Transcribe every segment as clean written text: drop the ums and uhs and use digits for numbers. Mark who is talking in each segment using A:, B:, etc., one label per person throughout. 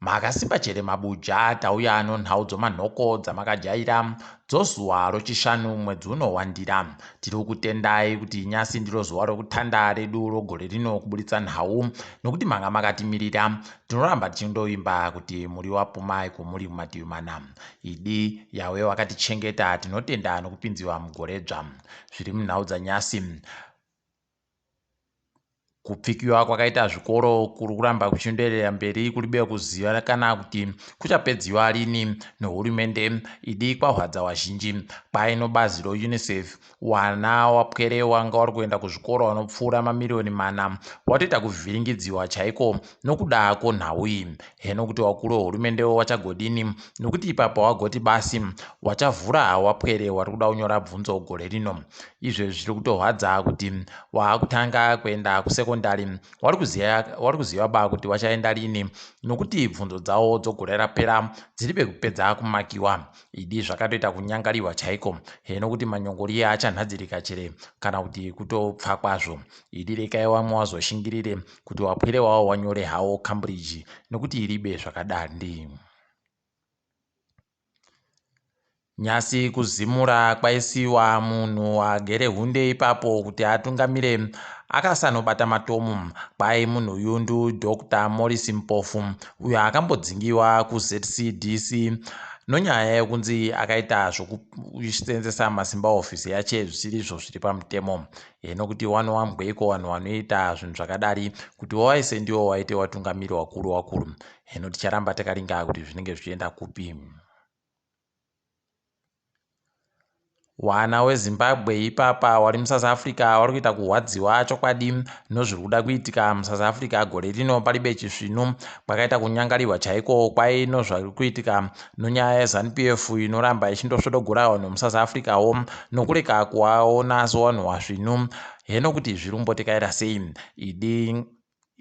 A: Makasimba chere mabuja tauya nonhau dzomanhoko dzamakajaira dzozuva rochishanu mwedzi uno wandira. Tiri kukutendai kuti nyasi ndiro zuva rokutanda redu rogore rino kuburitsa nhau nokuti manga makatimirira. Tinoramba tichindoimba kuti muri wapumai kwomuri kumativi mana. Idi Yahweh wakatichengeta tinotenda nokupinziwa mugoredzva. Zviri munhau dzanyasi. Kupfikiwa kwakaita zvikoro kuri kuramba kuchindoenderera mberi kuribe kuziva kana kuti kuchapedziwa rini nehurumende idi kwahwadza wazhinji. Kwai nobazi roUNICEF wana wapwere wanga wari kuenda kuzvikoro wanopfuura mamiriyoni mana watoita kuvhiringidziwa chaiko nokuda kwonhau iyi. Heno kuti wakuru wehurumende wachagodini nokuti ipapa wagoti basi wachavhura wapwere wari kuda kunyora bvunzo gore rino. Izvezvi zviri kutohwadza kuti waakutanga kuenda kusekondari wari kuziva ba kuti wachaenda rini nokuti bvunzo dzawo dzogore rapera dziri pekupedza kumakiwa. Idi zvakatoita kunyangariwa chaiko heno kuti manyongoriya achanhadzirika chere kana kuti kutopfa kwazvo. Idi rekai wamwe wazoshingirire kuti wapwere wawo wanyore hawo Cambridge nokuti iribe zvakadandi. Nyasi kuZimura kwaisiwa munhu agere hunde ipapo kuti atungamire akasanobata matomu. Kwai munhu uyu ndu Doctor Morris Mpofu uyo akambodzingiwa kuZCDC nonyaya yekunzi akaita zvokusenzesa masimba hofisi yache zvisirizvo zviri pamutemo. Heno kuti wanowambweiko vanhu vanoita zvinhu zvakadari kuti wawaise ndiwo waite watungamiri wakuru wakuru. Heno ticharamba takaringa kuti zvinenge zvichienda kupi. Wana weZimbabwe ipapa wari muSouth Africa wari kuita kuhwadziwa chokwadi nozviri kuda kuitika muSouth Africa gore rino paribe chisvinu kwakaita kunyangarirwa chaiko kwai nozvari kuitika nonyaya yeZanu PF inoramba ichindosvodogora vanhu muSouth Africa wo nokureka kuwaona sewanhu wasvinu heno kuti zviri kumbotekaira sei idi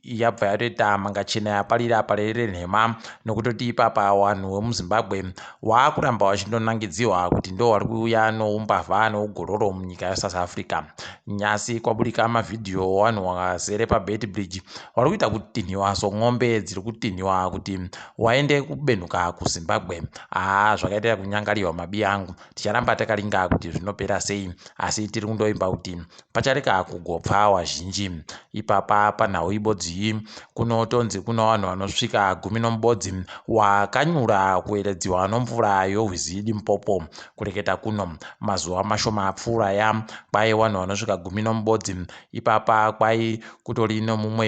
A: yabva yatoita mangachena yaparira parere renhema nokutoti ipapa wanhu wemuzimbabwe waakuramba wachindonangidziwa kuti ndo wari kuuya noumbavha nougororo munyika yesouth africa nyasi kwaburika mavhidhiyo wanhu wazere pabetbridge wari kuita kutinhiwa son'ombe dziri kutinhiwa kuti waende kubenhuka kuzimbabwe haa zvakaita kunyangariwa mabi angu ticharamba takaringa kuti zvinopera sei asi tiri kundoimba kuti Pachareka kugopfa wazhinji. Ipapa panhau ibodziyi kunotonzi kuno vanhu vanosvika gumi nomubodzi wakanyura kueredziwa nomvura yorwizi Limpopo. Kureketa kuno, mazuva mashoma apfuura ya kwai wanhu vanosvika gumi nomubodzi. Ipapa kwai kutori nomumwe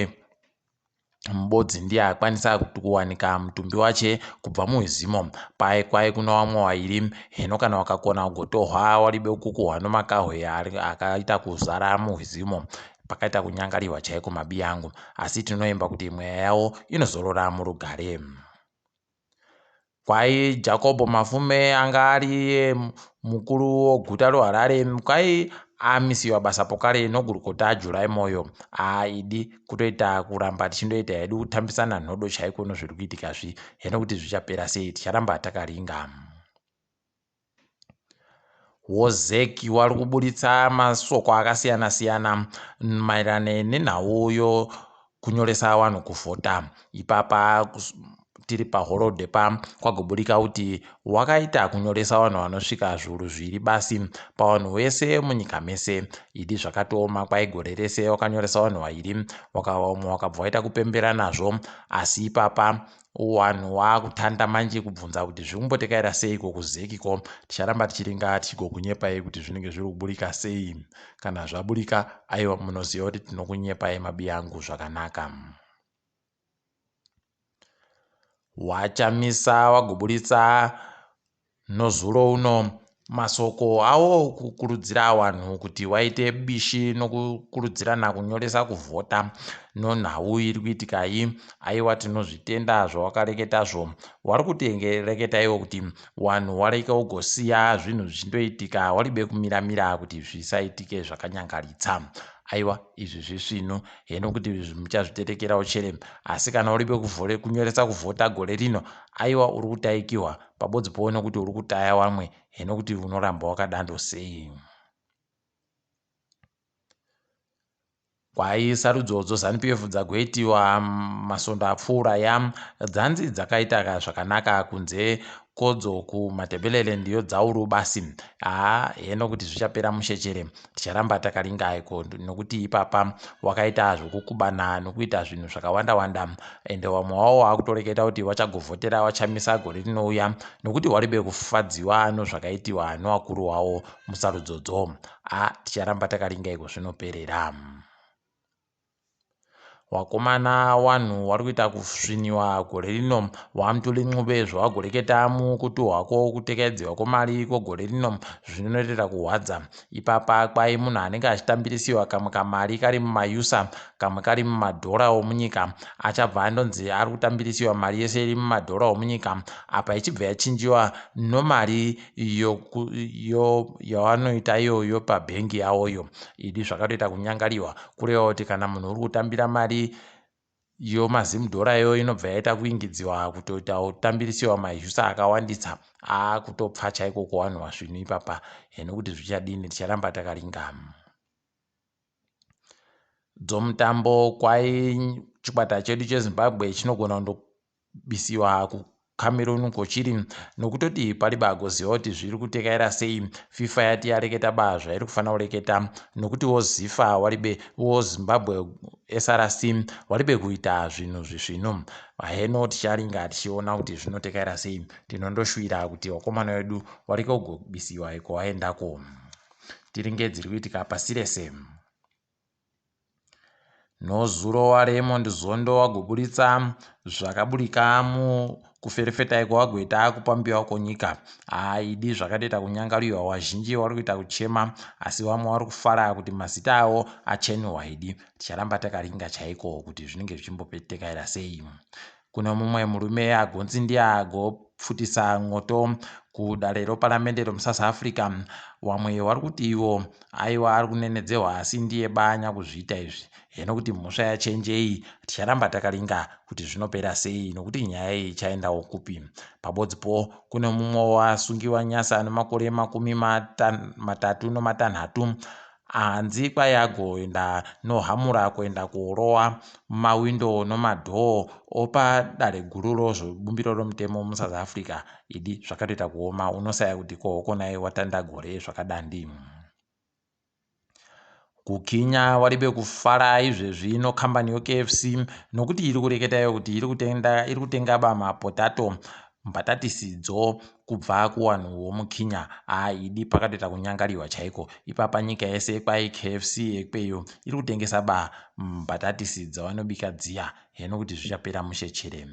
A: Mubodzi ndiye akwanisa kuwanika mutumbi wache kubva muhizimo paye kwai kuna wamwe wairi heno kana wakakona kugotohwa waribe kukuhwa nomakahwe akaita kuzara muhizimo pakaita kunyangarirwa chaiko mabiyangu asi tinoimba kuti mweya yawo inozorora murugare. Kwai Jakobho Mafume anga ari iye mukuru woguta roHarare kwai amisiwa basa pokare nogurukota July Moyo. Haa idi kutoita kuramba tichindoita hedu kutambisana nhodo chaiko nozviri kuitika zvi heno kuti zvichapera sei ticharamba takaringa. WoZEC wari kuburitsa masoko akasiyana siyana maererano nenhau yokunyoresa vanhu kuvhota. Ipapa tiri pahorodhe pa kwagoburika kuti wakaita kunyoresa vanhu vanosvika zviuru zviviri basi pavanhu vese munyika mese. Idi zvakatooma kwai gore rese wakanyoresa vanhu vairi vamwe wakabva waita kupembera nazvo asi ipapa Wanhu waakutanda manje kubvunza kuti zvikumbotekaira seiko kuZEC ko ticharamba tichiringa tichigokunyepai kuti zvinenge zviri kuburika sei kana zvaburika aiwa munoziva kuti tinokunyepai mabiyangu zvakanaka. Wachamisa wagoburitsa Nozuro uno masoko awo okukurudzira wanhu kuti waite bishi nokukurudzirana kunyoresa kuvhota nonhau iri kuitika iyi aiwa tinozvitenda zvawakareketazvo wari kutengereketa iwo kuti wanhu wareke ugosiya zvinhu zvichindoitika waribe kumiramira kuti zvisaitike zvakanyangaritsa aiwa izvi zvisvinu heno kuti muchazvitetekerawo chere asi kana uribe kuvhore kunyoresa kuvhota gore rino aiwa uri kutaikiwa pabodzi poone kuti uri kutaya wamwe heno kuti unoramba wakadando sei. Kwai sarudzo dzoZanu PF dzagoitiwa masondo apfuura ya dzanzi dzakaita zvakanaka kunze kodzo kuMatabeleland yodzauru basi. Haa heno kuti zvichapera mushechere ticharamba takaringa iko nokuti ipapa wakaita zvokukubana nokuita zvinhu zvakawanda wanda ende wamwe wawo wakutoreketa kuti wachagovhotera wachamisa gore rinouya nokuti waribe kufadziwa nozvakaitiwa nowakuru wawo musarudzodzo. A ticharamba takaringa iko zvinoperera. Wakomana wanhu wari kuita kusviniwa gore rino waMthuli Ncube zvawagoreketa mukutuhwa kwokutekaidziwa kwomari kwogore rino zvinotoita kuhwadza. Ipapa kwai munhu anenge achitambirisiwa kamwe kamari kari mumayusa kamwe kari mumadhora omunyika achabva andonzi ari kutambirisiwa mari yese iri mumadhora omunyika apa ichibva yachinjiwa nomari yavanoita iyoyo pabhengi yavoyo. Idi zvakatoita kunyangariwa kureva kuti kana munhu uri kutambira mari yomazimudhora iyoyo inobva yaita kuingidziwa kutoita kutambirisiwa mahyusa akawandisa akutopfa chaiko kuwanwa zvinhu ipapa nekuti zvichadini ticharamba takaringa dzomutambo kwai chikwata chedu cheZimbabwe chinogona kundobisiwa kuCameroon kochiri nokutoti pari bagoziva kuti zviri kutekaira sei. FIFA yati yareketa ba zvairi kufanira kureketa nokutiwo ZIFA waribe wo Zimbabwe SRC waribe kuita zvinhu zvisvinu. Heno ticharinga tichiona kuti zvinotekaira sei. Tinondoshuvira kuti vakomana vedu warike kugobisiwa iko waendako. Tiringe dziri kuitika pasi rese. Nozuro waRaymond Zondo wagoburitsa zvakaburika mukuferefeta iko wagoita kupambiwa kwonyika. Aidi zvakatoita kunyangariwa wazhinji wari kuita kuchema asi vamwe vari kufara kuti mazita avo achenurwa idi. Ticharamba takaringa chaiko kuti zvinenge zvichimbopetekaira sei. Kune mumwe murume agonzi ndiye agopfutisa mwoto kudare roparamende romuSouth Africa. Wamwe wari kuti ivo aiwa ari kunenedzehwa asi ndiye banya kuzviita izvi. Heno kuti mhosva yachenjei ticharamba takaringa kuti zvinopera sei nokuti nyaya iyi ichaendawo kupi. Pabodzipo kune mumwe wasungiwa nyasa nemakore 36 hanzi kwai agoenda nohamura kuenda kuorowa mawindo nomadhoo opa dare guru rozvobumbiro romutemo muSouth Africa. Idi zvakatoita kuoma unosaya kuti kohokonai watanda gore zvakadandi. Kukinya waribe kufara izvezvi nokambani yoKFC nokuti iri kureketayo kuti iri kutenga ba mapotato mbatatisidzo kubva kuwanhu womuKinya. Aidi pakatoita kunyangariwa chaiko ipapa nyika yese kwai KFC yekweyo iri kutengesa ba mbatatisi dzavanobika dziya heno kuti zvichapera mushechere.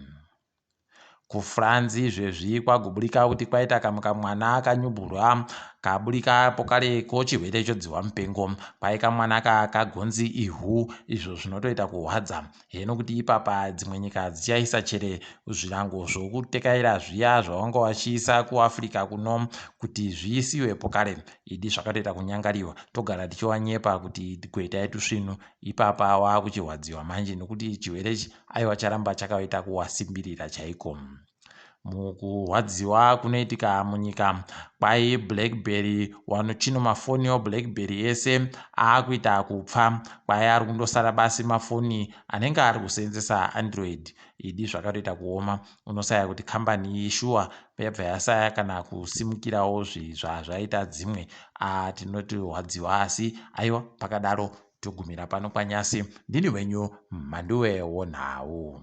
A: KuFrance izvezvi kwagoburika kuti kwaita kamwe kamwana kanyuburwa kaburika pokare kochirwere chodzihwa mupengo. Kwai kamwana kagonzi ihu izvo zvinotoita kuhwadza heno kuti ipapa dzimwe nyika dzichaisa chere zvirango zvokutekaira zviya zvavanga vachiisa kuAfrica kuno kuti zviisiwe pokare. Idi zvakatoita kunyangariwa togara tichiwanyepa kuti goitai tusvinu ipapa wakuchihwadziwa manje nokuti chirwere ichi aiwa charamba chakaita kuwasimbirira chaiko. Mukurwadziwa kunoitika munyika kwai Blackberry wanochino mafoni oBlackberry ese aakuita kupfa kwai ari kundosara basi mafoni anenge ari kuseenzesa Android. Idi zvakatoita kuoma unosaya kuti kambani iyi shuwa yabva yasaya kana kusimukirawo zvazvaita dzimwe. Tinotirwadziwa asi aiwa pakadaro togumira pano kwanyasi. Ndini wenyu Mhanduwe wonhau.